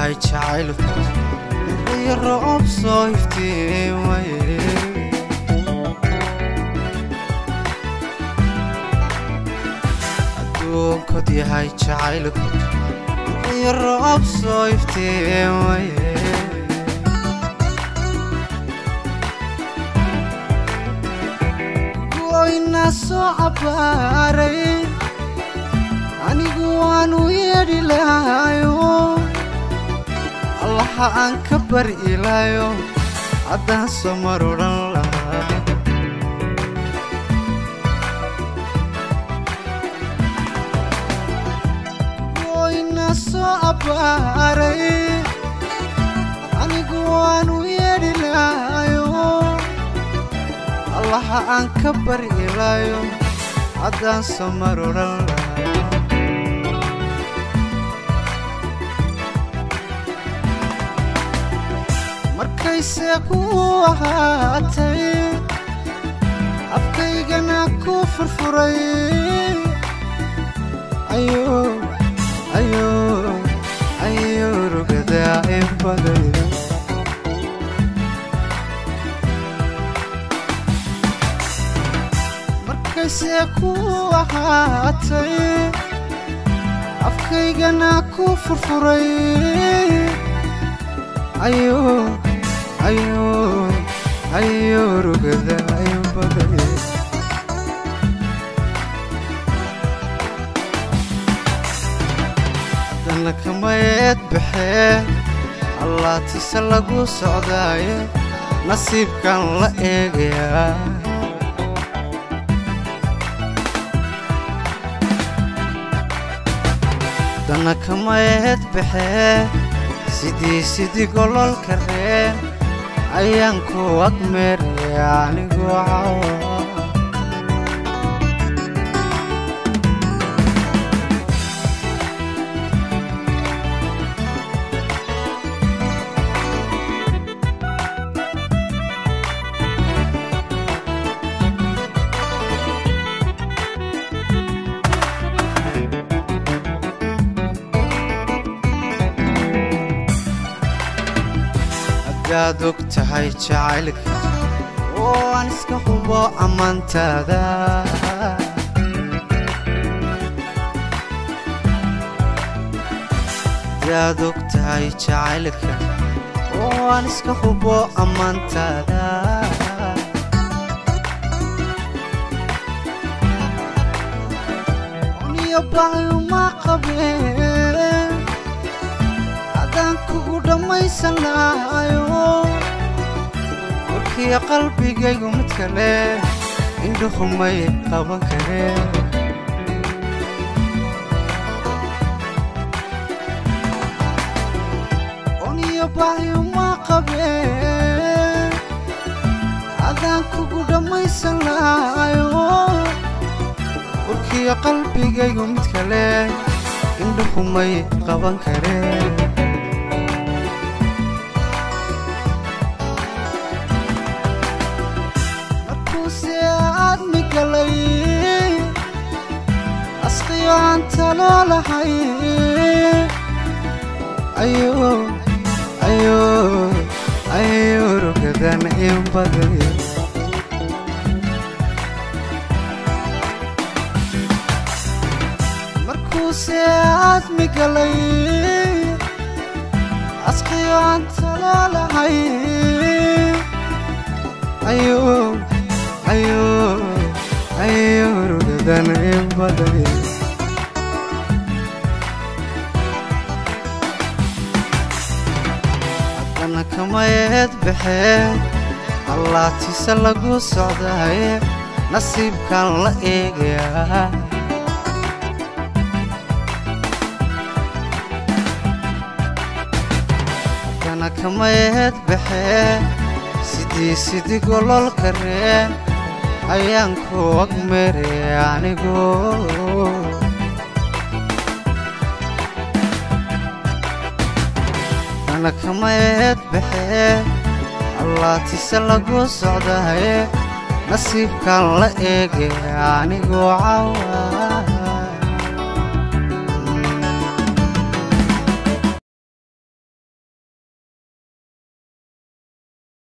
Tahay jacaylku iyo roob soo iftiimaye. Adduunkod yahay jacaylku iyo roob soo iftiimaye. Goyna soo cabbaaray, anigu waanu yeedhi lahayo, Allaha aan ka bari ilaayo haddaan soo mar odhan lahaa. Goyna soo abbaaray, anigu waanu yeedhi lahayo, Allaha aan ka bari ilaayo haddaan soo mar odhan lahaa. Markayse ku ahaatay afkaygana ku furfuray, ayo rugadaa in baday. Markayse ku ahaatay afkaygana ku furfuray, ayo ayo ayo rugada in baday. Haddana kamayeed baxee, allaatise lagu socdaaye, nasiibkan la eegayaa. Haddana kamayeed baxee, sidii gololka reen ayaan ku agmeeraya anigoo cawa. Haddaad og tahay jacaylka oo aan iska hubo ammaantaada, haddaad og tahay jacaylka oo aan iska hubo ammaantaada, uniyo bahyuma qabeen haddaan kugu dhammaysan lahayo. Warkiya qalbigaygu mid kale indhuhumay qaban kareen. Uniyo bahyuma qabeen haddaan kugu dhammaysan lahayo. Warkiya qalbigaygu mid kale indhuhumay qaban kareen. Markuuse aadmi galay asqiyo aan talo lahay, ayo ayo ayo rugadan in baday. Markuuse aadmi galay asqiyo aan talo lahay, ayo ayo ayo rugadan in baday. Haddana kamayeed baxee, allaatise lagu socdaaye, nasiibkan la eegayaa. Haddana kamayeed baxee, sidii gololka reen ayaan ku agmeeray anigu. Haddana kamayeed baxee, allaatise lagu socdaaye, nasiibkan la eegay anigoo cawa.